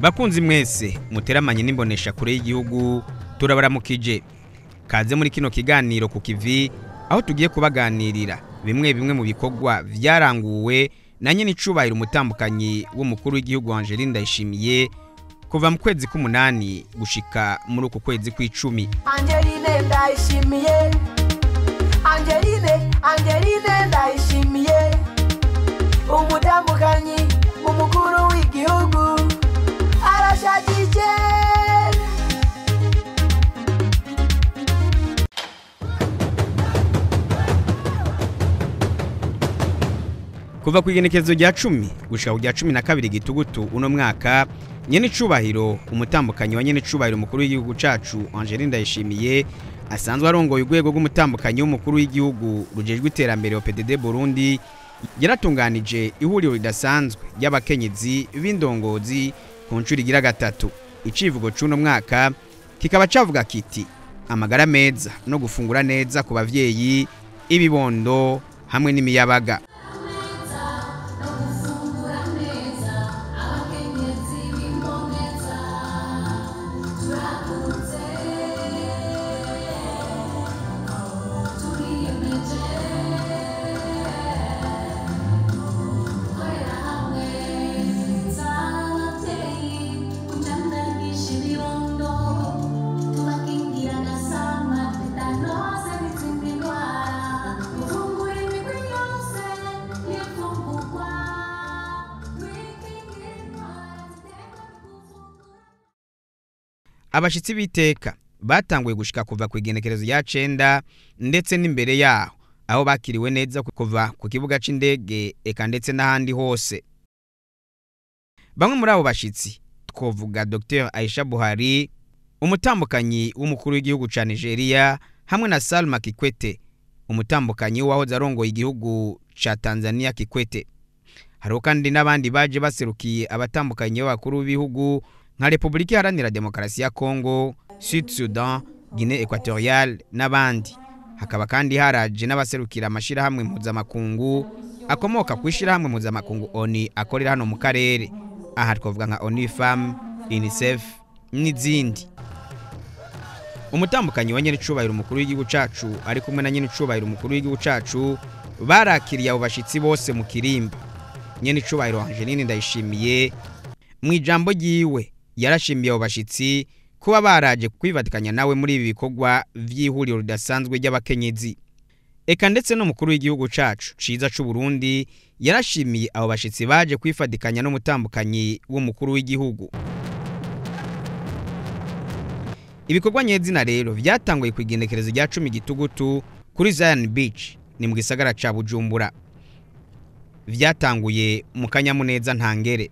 Bakunzi mwese muteramanye n'imbonesha kure y'igihugu, turabaramukije. Kaze muri kino kiganiro ku kivi, aho tugiye kubaganirira bimwe bimwe mu bikorwa vyaranguwe na nyene icubahiro umutambukanyi w'umukuru w'igihugu Angeline Ndayishimiye kuva mu kwezi k'umunani gushika muri uku kwezi kw'icumi. Angeline Ndayishimiye, Angeline, Angeline Ndayishimiye, umutambukanyi umukuru w'igihugu arashagije. Kuva ku igenekerezo rya 10 gushika ku rya 12 gitugutu uno mwaka, nyene icubahiro umutambukanyi wa nyene icubahiro umukuru w'igihugu cacu Angeline Ndayishimiye asanzwe arongoye urwego rw'umutambukanyi w'umukuru w'igihugu rujejwe iterambere OPDD Burundi, yaratunganije ihuriro ridasanzwe ry'abakenyezi b'indongozi ku ncuro igira gatatu. Icivugo c'uno mwaka kikaba cavuga kiti: amagara meza no gufungura neza ku bavyeyi, ibibondo hamwe n'imiyabaga. Abashitsi b'iteka batanguye gushika kuva ku igenekerezo ya 9 ndetse n'imbere yaho, aho bakiriwe neza kuva ku kibuga c'indege eka ndetse n'ahandi hose. Bamwe muri abo bashitsi twovuga Dr Aisha Buhari, umutambukanyi w'umukuru w'igihugu ca Nigeria, hamwe na Salma Kikwete, umutambukanyi w'uwahoze arongoye igihugu ca Tanzania Kikwete. Hariho kandi n'abandi baje baserukiye abatambukanyi b'abakuru b'ibihugu nka Republika Iharanira Demokarasi ya Congo, Sud Sudan, Guinée Equatoriale n'abandi. Hakaba kandi haraje n'abaserukira amashirahamwe mpuzamakungu akomoka ku ishirahamwe mpuzamakungu ONU akorera hano mu karere. Aha twavuga nka ONU Femmes, UNICEF n'izindi. Umutambukanyi wa nyene icubahiro umukuru w'igihugu cacu ari kumwe na nyene icubahiro umukuru w'igihugu cacu barakiriye abo bashitsi bose mu kirimba. Nyene icubahiro Angeline Ndayishimiye mu ijambo ryiwe yarashimiye abo bashitsi kuba baraje kwibatikanya nawe muri ibi bikorwa vy'ihuriro ridasanzwe ry'abakenyezi. Eka ndetse n'umukuru w'igihugu cacu ciza c'u Burundi yarashimiye abo bashitsi baje kwifatikanya n'umutambukanyi w'umukuru w'igihugu. Ibikorwa nyezina rero vyatanguye ku igenekerezo rya 10 gitugutu kuri Zion Beach ni mu gisagara ca Bujumbura. Vyatanguye mu kanyamuneza ntangere.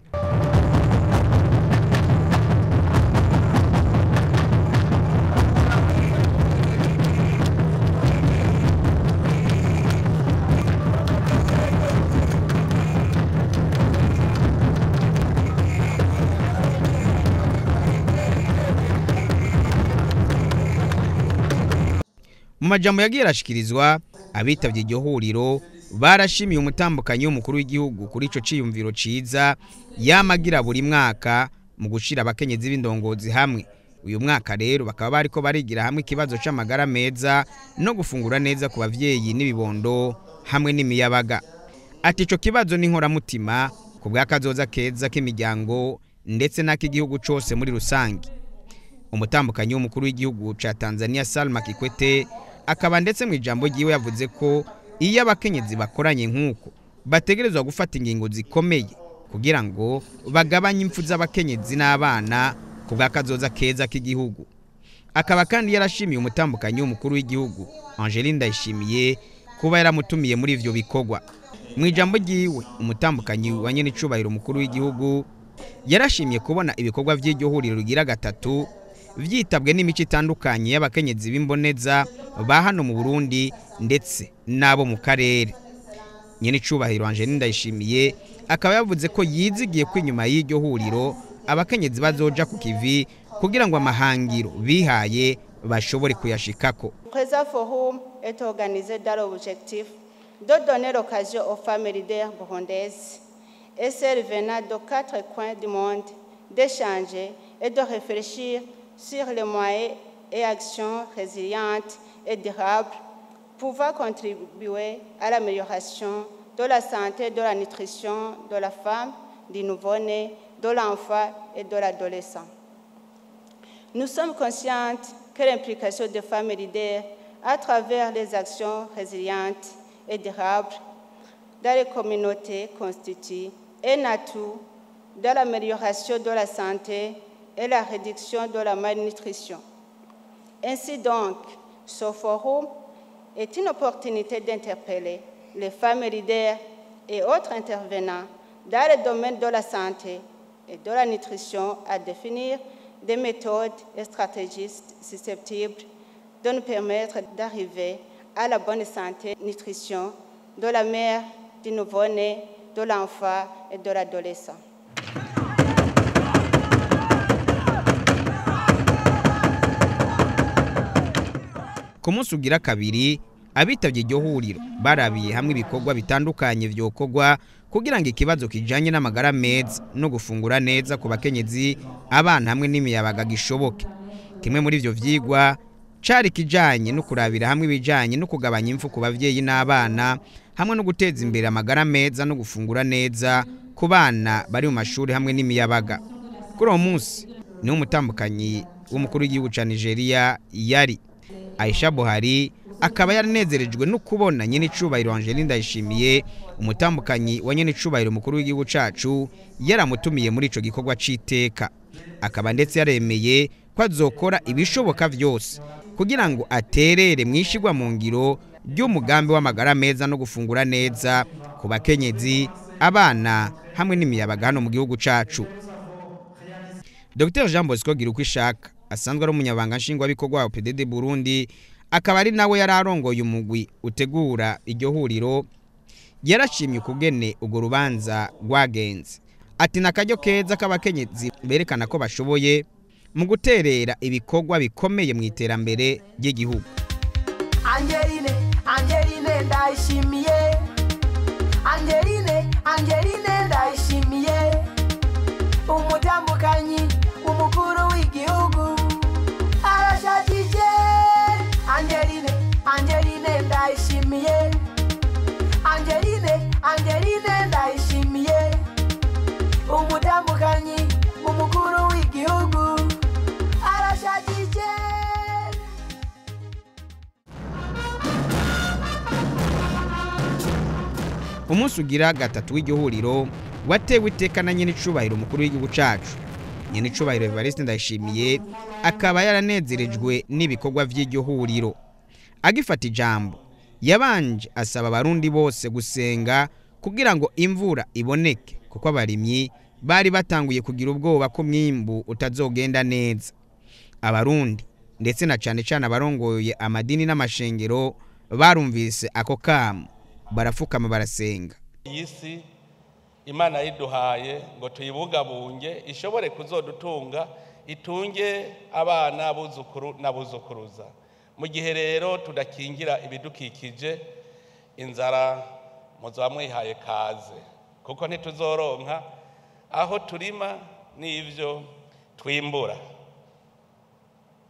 Mu majambo yagiye arashikirizwa, abitavye iryo huriro barashimiye umutambukanyi w'umukuru w'igihugu kuri ico ciyumviro ciza yamagira buri mwaka mu gushira abakenyezi b'indongozi hamwe. Uyu mwaka rero bakaba bariko barigira hamwe ikibazo c'amagara meza no gufungura neza ku bavyeyi n'ibibondo hamwe n'imiyabaga. Ati ico kibazo ni nkoramutima ku bw'akazoza keza k'imiryango ndetse n'ak'igihugu cose muri rusange. Umutambukanyi w'umukuru w'igihugu ca Tanzania Salma Kikwete akaba ndetse mu ijambo ryiwe yavuze ko iyo abakenyezi bakoranye nk'uko bategerezwa gufata ingingo zikomeye kugira ngo bagabanye impfu z'abakenyezi n'abana ku bw'akazoza keza k'igihugu. Akaba kandi yarashimiye umutambukanyi w'umukuru w'igihugu Angeline Ndayishimiye kuba yaramutumiye muri ivyo bikorwa. Mu ijambo ryiwe umutambukanyi wa nyene icubahiro umukuru w'igihugu yarashimiye kubona ibikorwa vy'iryo huriro rigira gatatu vyitabwe n'imico itandukanye y'abakenyezi b'imboneza ba hano mu Burundi ndetse n'abo mu karere. Nyene icubahiro Angeline Ndayishimiye akaba yavuze ko yizigiye ko inyuma y'iryo huriro abakenyezi bazoja ku kivi kugira ngo amahangiro bihaye bashobore kuyashikako. Présent forum est organisé dans l'objectif de donner l'occasion aux femmes leaders burundaises et celles venant de quatre coins du monde d'échanger et de réfléchir sur les moyens et actions résilientes et durables pouvant contribuer à l'amélioration de la santé, de la nutrition de la femme, du nouveau-né, de l'enfant et de l'adolescent. Nous sommes conscientes que l'implication des femmes leaders à travers les actions résilientes et durables dans les communautés constitue un atout dans l'amélioration de la santé et la réduction de la malnutrition. Ainsi donc, ce forum est une opportunité d'interpeller les femmes leaders et autres intervenants dans le domaine de la santé et de la nutrition à définir des méthodes et stratégies susceptibles de nous permettre d'arriver à la bonne santé et nutrition de la mère, du nouveau-né, de l'enfant et de l'adolescent. Ku munsi ugira kabiri, abitabye iryo huriro barabiye hamwe ibikorwa bitandukanye vyokorwa kugira ngo ikibazo kijanye n'amagara meza no gufungura neza ku bakenyezi, abana hamwe n'imiyabaga gishoboke. Kimwe muri ivyo vyigwa cari kijanye no kurabira hamwe ibijanye no kugabanya impfu ku bavyeyi n'abana hamwe no guteza imbere amagara meza no gufungura neza ku bana bari mu mashuri hamwe n'imiyabaga. Kuri uwo munsi niho umutambukanyi w'umukuru w'igihugu ca Nigeria yari Aisha Buhari, akaba yaranezerejwe no kubona nyenicubahiro Angeline Ndayishimiye, umutambukanyi wa nyenicubahiro mukuru w'igihugu cacu, yaramutumiye muri ico gikorwa c'iteka. Akaba ndetse yaremeye ko azokora ibishoboka vyose kugira ngo aterere mwishigwa mu ngiro ry'umugambi w'amagara meza no gufungura neza ku bakenyezi, abana hamwe n'imiyabaga hano mu gihugu cacu. Dr Jean Bosco Girukwishaka asanzwe ari umunyabanga nshingwabikorwa wa PDD Burundi, akaba ari nawe yari arongoye umugwi utegura iryo huriro, yarashimye ukugene urwo rubanza rwagenze. Ati nakaryo keza k'abakenyezi berekana ko bashoboye mu guterera ibikorwa bikomeye mu iterambere ry'igihugu. Angeline, Angeline Ndayishimiye, Angeline, Angeline Ndayishimiye, umutambukanyi umukuru w'igihugu arashakije. Angeline, Angeline Ndayishimiye, Angeline, Angeline Ndayishimiye, umutambukanyi umukuru w'igihugu arashakije. Umunsi ugira gatatu w'iryo huriro watewe iteka na nyenicubahiro umukuru w'igihugu cacu nyenicubahiro Evariste Ndayishimiye, akaba yaranezerejwe n'ibikorwa vy'iryo huriro. Agifata ijambo yabanje asaba abarundi bose gusenga kugira ngo imvura iboneke, kuko abarimyi bari batanguye kugira ubwoba ko mwimbu utazogenda neza. Abarundi ndetse na cane cane abarongoye amadini n'amashengero barumvise ako kamo, barafukama barasenga. Iyi si Imana yiduhaye ngo tuyibungabunge ishobore kuzodutunga, itunge abana, abuzukuru n'abuzukuruza. Mu gihe rero tudakingira ibidukikije, inzara muzoba mwihaye kaze, kuko ntituzoronka aho turima n'ivyo twimbura.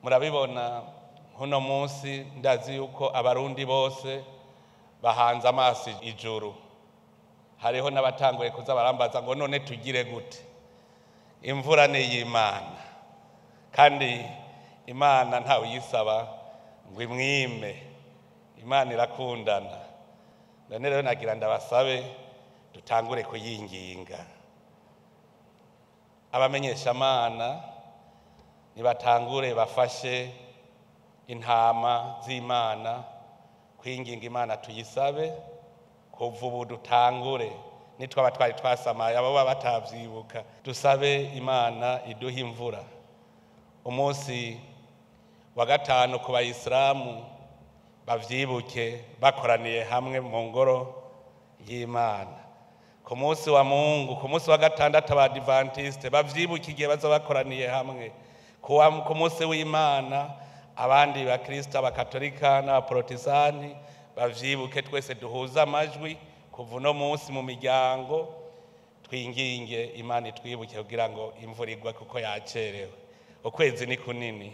Murabibona nkuno munsi, ndazi yuko abarundi bose bahanze amaso ijuru. Hariho n'abatanguye kuza barambaza ngo none tugire gute? Imvura ni iy'Imana, kandi Imana ntawe uyisaba ngo imwime. Imana irakundana. None rero nagira ndabasabe dutangure kuyinginga. Abamenyeshamana nibatangure bafashe intama z'Imana kwinginga Imana tuyisabe kuva ubu dutangure, nitwaba twari twasamaye abo baba batavyibuka, dusabe Imana iduhe imvura. Umunsi wa gatanu ku bayisilamu bavyibuke bakoraniye hamwe mu ngoro y'Imana. Ku munsi wa Mungu, ku munsi wa gatandatu abadivantiste bavyibuke igihe baza bakoraniye hamwe. Ku munsi w'Imana abandi bakristo, abakatolika n'abaprotestani bavyibuke. Twese duhuza amajwi kuva uno munsi mu miryango Twinginge Imana itwibuke kugira ngo imvura igwe kuko yacerewe. Ukwezi ni kunini,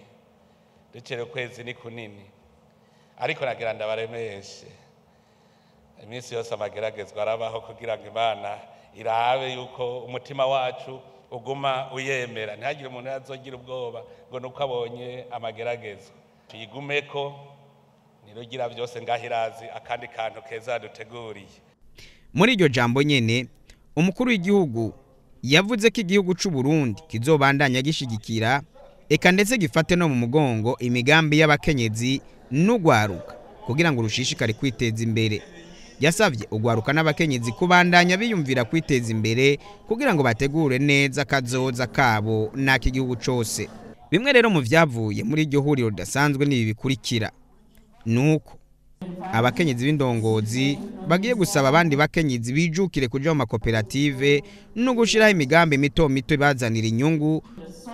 ducerewe, ukwezi ni kunini. Ariko nagira ndabaremeshe, iminsi yose amageragezwa arabaho kugira ngo Imana irabe yuko umutima wacu uguma uyemera. Ntihagire umuntu yazogira ubwoba ngo nuko abonye amageragezo. Tuyigumeko, nirugira byose ngaho irazi akandi kantu keza duteguriye. Muri iryo jambo nyene, umukuru w'igihugu yavuze ko igihugu c'u Burundi kizobandanya gishigikira eka ndetse gifate no mu mugongo imigambi y'abakenyezi n'ugwaruka kugira ngo rushishikare kwiteza imbere. Yasavye ugwaruka n'abakenyezi kubandanya biyumvira kwiteza imbere kugira ngo bategure neza kazoza kabo n'ak'igihugu cose. Bimwe rero mu vyavuye muri iryo huriro ridasanzwe n'ibi bikurikira: nuko abakenyezi b'indongozi bagiye gusaba abandi bakenyezi bijukire kuja mu makoperative no gushiraho imigambi mito mito ibazanira inyungu,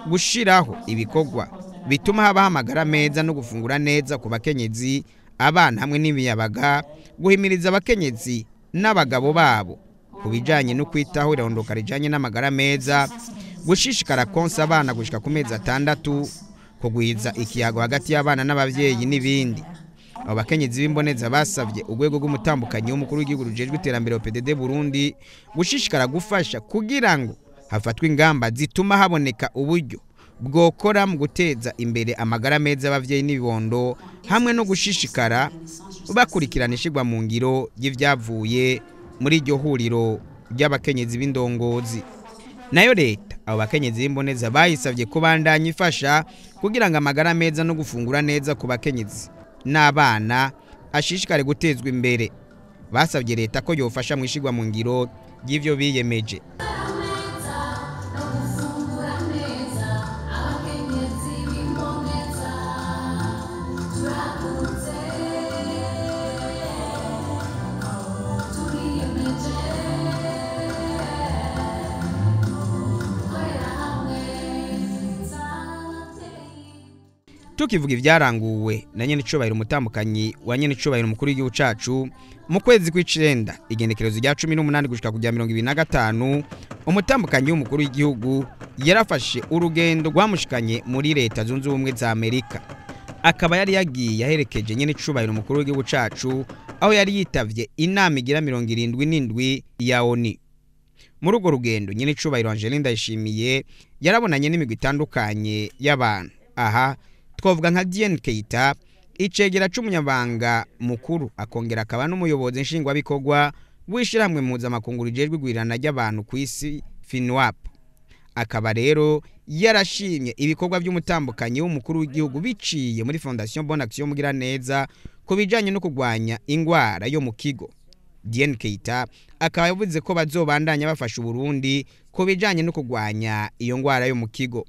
gushiraho ibikorwa bituma habaho amagara meza no gufungura neza ku bakenyezi, abana hamwe n'imiyabaga, guhimiriza abakenyezi n'abagabo babo ku bijanye no kwitaho irondoka rijanye n'amagara meza, gushishikara konsa abana gushika ku mezi 6, kugwiza ikiyago hagati y'abana n'abavyeyi n'ibindi. Abo bakenyezi b'imboneza basavye urwego rw'umutambukanyi w'umukuru w'igihugu rujejwe iterambere OPDD Burundi gushishikara gufasha kugira ngo hafatwe ingamba zituma haboneka uburyo bwokora mu guteza imbere amagara meza y'abavyeyi n'ibibondo, hamwe no gushishikara bakurikirana ishirwa mu ngiro y'ivyavuye muri iryo huriro ry'abakenyezi b'indongozi. Nayo leta, abo bakenyezi b'imboneza bayisavye kubandanya ifasha kugira ngo amagara meza no gufungura neza ku bakenyezi n'abana ashishikare gutezwa imbere. Basavye leta ko yofasha mu ishirwa mu ngiro y'ivyo biyemeje. Tukivuga ivyaranguwe na nyen'icubahiro umutambukanyi wa nyen'icubahiro umukuru w'igihugu cacu mu kwezi kw'icenda, igenekerezo rya 18 gushika ku rya 25, umutambukanyi w'umukuru w'igihugu yarafashe urugendo rwamushikanye muri Leta Zunze Ubumwe za Amerika. Akaba yari yagiye yaherekeje nyen'icubahiro umukuru w'igihugu cacu aho yari yitavye inama igira 77 ya ONU. Muri urwo rugendo, nyen'icubahiro Angeline Ndayishimiye yarabonanye n'imigwi itandukanye y'abantu. Aha twavuga nka Diane Keita, icegera c'umunyabanga mukuru akongera akaba n'umuyobozi nshingwabikorwa w'ishirahamwe mpuzamakungu rijejwe igwirirana ry'abantu ku isi FINWAP. Akaba rero yarashimye ibikorwa by'umutambukanyi w'umukuru w'igihugu biciye muri Fondation Bonne Action Mugiraneza ku bijanye no kurwanya ingwara yo mu kigo. Diane Keita akaba yavuze ko bazobandanya bafasha Uburundi ku bijanye no kurwanya iyo ngwara yo mu kigo.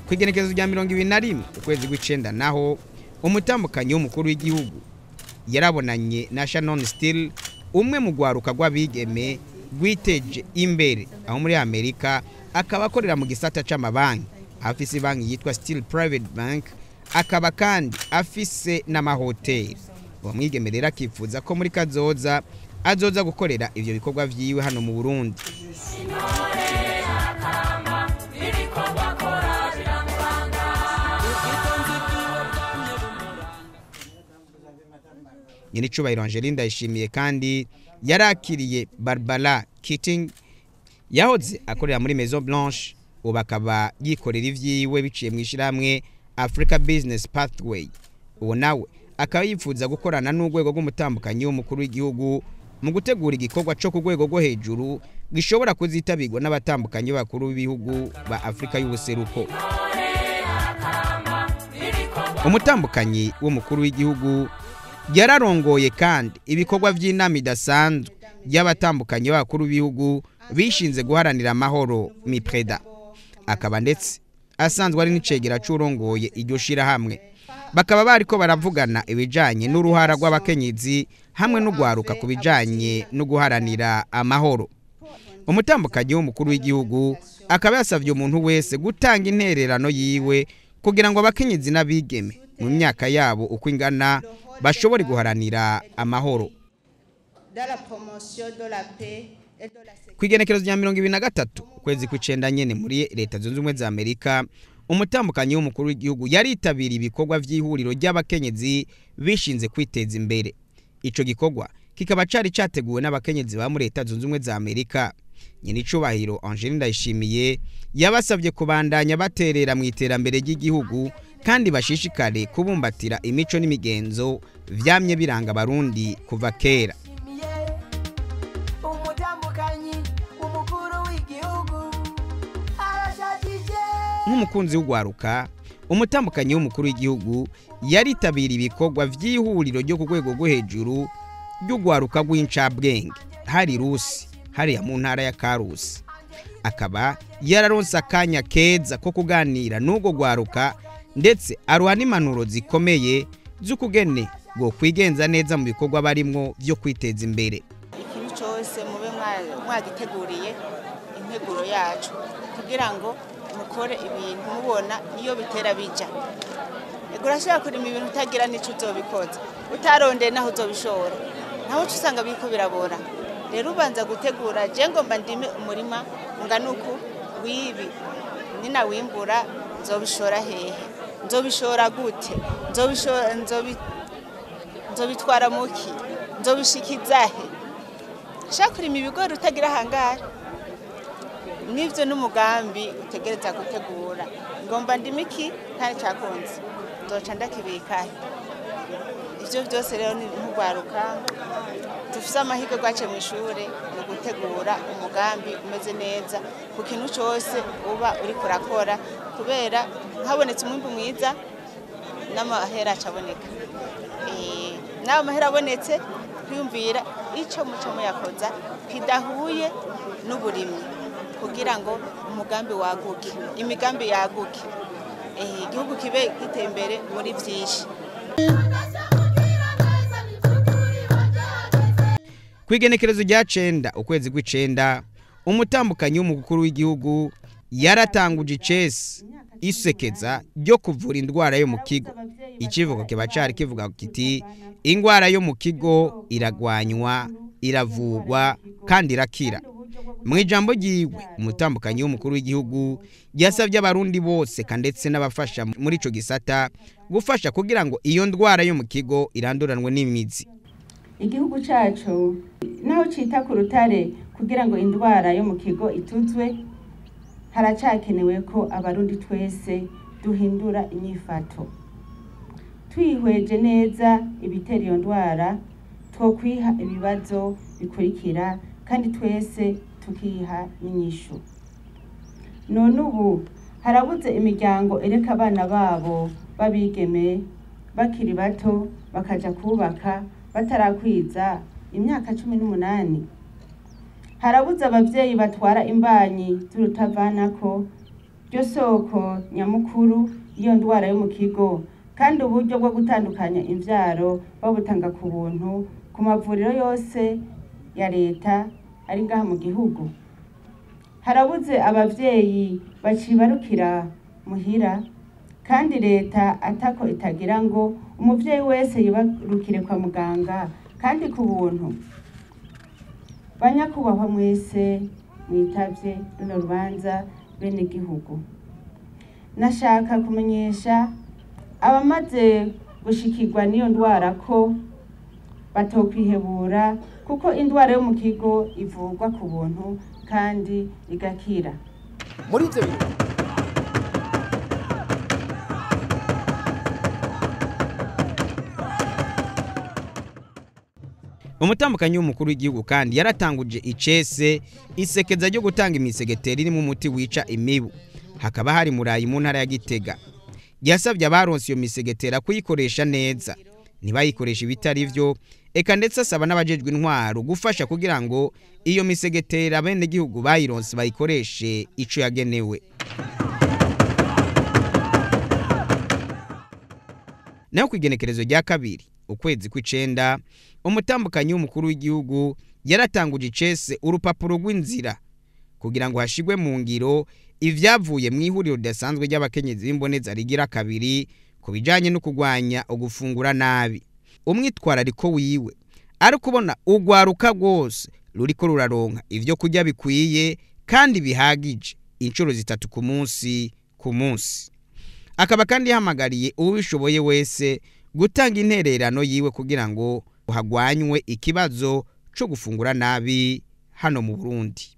Ku igenekerezo rya 21 ukwezi gw'icenda naho, umutambukanyi w'umukuru w'igihugu yarabonanye na Shannon Steele, umwe mu rwaruka rw'abigeme rwiteje imbere aho muri Amerika, akaba akorera mu gisata c'amabanki, afise banki yitwa Steele Private Bank, akaba kandi afise n'amahoteli. Uwo mwigeme rero akifuza ko muri kazoza azoza gukorera ivyo bikorwa vyiwe hano mu Burundi. Nyenicubahiro Angeline Ndayishimiye kandi yarakiriye Barbara Keating, yahoze akorera muri Maison Blanche, ubu akaba yikorera ivyiwe biciye mu ishirahamwe Africa Business Pathway. Uwo nawe akaba yifuza gukorana n'urwego rw'umutambukanyi w'umukuru w'igihugu mu gutegura igikorwa co ku rwego rwo hejuru gishobora kuzitabirwa n'abatambukanyi bakuru b'ibihugu ba Afrika y'ubuseruko. Umutambukanyi w'umukuru w'igihugu yararongoye kandi ibikorwa vy'inama idasanzwe y'abatambukanyi b'abakuru b'ibihugu bishinze guharanira amahoro MIPREDA, akaba ndetse asanzwe ari n'icegera c'urongoye iryo shirahamwe. Bakaba bariko baravugana ibijanye n'uruhara rw'abakenyezi hamwe n'ugwaruka ku bijanye no guharanira amahoro. Umutambukanyi w'umukuru w'igihugu akaba yasavye umuntu wese gutanga intererano yiwe kugira ngo abakenyezi n'abigeme mu myaka yabo uko ingana bashobore guharanira amahoro. dans la promotion de la paix et de la sécurité. Kw'igenekerezo rya 23 ukwezi kw'icenda nyene, muri Leta Zunze Ubumwe za Amerika, umutambukanyi w'umukuru w'igihugu yaritabiriye ibikorwa vy'ihuriro ry'abakenyezi bishinze kwiteza imbere. Ico gikorwa kikaba cari categuwe n'abakenyezi ba muri Leta Zunze Ubumwe za Amerika. Nyenicubahiro Angeline Ndayishimiye yabasabye kubandanya baterera mu iterambere ry'igihugu, kandi bashishikare kubumbatira imico n'imigenzo vyamye biranga Abarundi kuva kera. Umutambukanyi umukuru w'igihugu arashakije. Nk'umukunzi w'ugwaruka, umutambukanyi w'umukuru w'igihugu yaritabira ibikorwa vy'ihuriro ryo ku rwego rwo hejuru ry'ugwaruka rw'incabwenge, hari rusi hariya mu ntara ya Karusi, akaba yararonse akanya keza ko kuganira n'ubwo gwaruka, ndetse aruha n'impanuro zikomeye z'ukugene bwo kwigenza neza mu bikorwa barimwo vyo kwiteza imbere. Ikintu cyose mube mwagiteguriye integuro yacu kugira ngo mukore ibintu mubona iyo bitera bija. Ego, urashobora kurima ibintu utagira n'ico uzobikoza, utarondeye naho uzobishora, naho uca usanga biriko birabora. Rero ubanza gutegura: je ngomba ndime umurima ungana uku w'ibi, ninawimbura nzobishora hehe, nzobishora gute, nzobishora nzobitwara muki, nzobishikiza he? Ushaka kurima ibigori utagira hangari, n'ibyo n'umugambi utegereza gutegura: ngomba ndime iki kandi cyakunze, nzoca ndakibikahe? Ibyo byose rero ni nk'urwaruka dufise amahirwe rwace mu ishuri, ni ugutegura umugambi umeze neza ku kintu cyose uba uriko urakora, kubera habonetse umwimbu mwiza n'amahera acaboneka. N'ayo mahera abonetse, kwiyumvira icyo muco muyakoza kidahuye n'uburimyi kugira ngo umugambi waguke, imigambi yaguke, igihugu kibe giteye imbere muri byinshi. Kw'igenekerezo rya 9 ukwezi kw'icenda, umutambukanyi w'umukuru w'igihugu yaratanguje icesi isekeza ryo kuvura indwara yo mu kigo. Ikivugo kiba cari kivuga kiti: "Indwara yo mu kigo iragwanywa, iravugwa kandi irakira." Mu ijambo ryiwe, umutambukanyi w'umukuru w'igihugu yasabye Abarundi bose ka ndetse n'abafasha muri ico gisata gufasha kugira ngo iyo ndwara yo mu kigo iranduranwe n'imizi. Igihugu cacu naho cita ku rutare kugira ngo indwara yo mu kigo ituzwe, haracakenewe ko Abarundi twese duhindura inyifato. Twihweje neza ibitera iyo ndwara, twokwiha ibibazo bikurikira kandi twese tukiha n'inyishu. None ubu harabuze imiryango ereka abana babo b'abigeme bakiri bato bakaja kubaka batarakwiza imyaka 18? Harabuze abavyeyi batwara imbanyi z'urutavanako, ryo soko nyamukuru y'iyo ndwara yo mu kigo, kandi uburyo bwo gutandukanya imvyaro babutanga ku buntu ku mavuriro yose ya leta ari ngaha mu gihugu? Harabuze abavyeyi bacibarukira muhira, kandi leta atako itagira ngo umuvyeyi wese yibarukire kwa muganga kandi ku buntu? Banyakubahwa mwese mwitavye runo rubanza, bene gihugu, nashaka kumenyesha abamaze gushikirwa n'iyo ndwara ko batokwihebura, kuko indwara yo mu kigo ivurwa ku buntu kandi igakira. Muri ivyo bintu. Umutambukanyi w'umukuru w'igihugu kandi yaratanguje icese isekeza ryo gutanga imisegeteri irimo umuti wica imibu, hakaba hari murayi mu ntara ya Gitega. Yasabye abaronse iyo misegetera kuyikoresha neza, ntibayikoresha ibitari vyo, eka ndetse asaba n'abajejwe intwaro gufasha kugira ngo iyo misegetera abenegihugu bayironse bayikoreshe ico yagenewe. Nayo kw'igenekerezo rya 2 ukwezi kw'icenda, umutambukanyi w'umukuru w'igihugu yaratanguje icese urupapuro rw'inzira kugira ngo hashigwe mu ngiro ivyavuye mu ihuriro ridasanzwe ry'abakenyezi b'imboneza rigira kabiri ku bijanye no kugwanya ugufungura nabi. Umwitwarariko wiwe Ari kubona ugwaruka rwose ruriko ruraronka ivyo kurya bikwiye kandi bihagije inshuro zitatu ku munsi ku munsi. Akaba kandi yahamagariye uwubishoboye wese gutanga intererano yiwe kugira ngo hagwanywe ikibazo co gufungura nabi hano mu Burundi.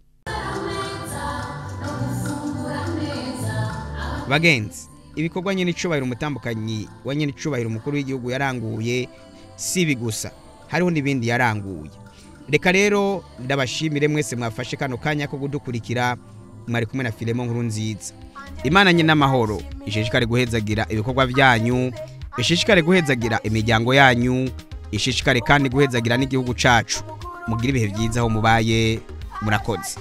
Bagenzi, ibikorwa nyene icubahiro umutambukanyi wa nyene icubahiro umukuru w'igihugu yaranguye si ibi gusa, hariho n'ibindi yaranguye. Reka rero ndabashimire mwese mwafashe kano kanya ko kudukurikira. Mwari kumwe na Filemo Nkuru Nziza. Imana nye n'amahoro ishishikare guhezagira ibikorwa byanyu, ishishikare guhezagira imiryango yanyu, ishishikare kandi guhezagira n'igihugu cacu. Mugire ibihe byiza aho mubaye. Murakoze.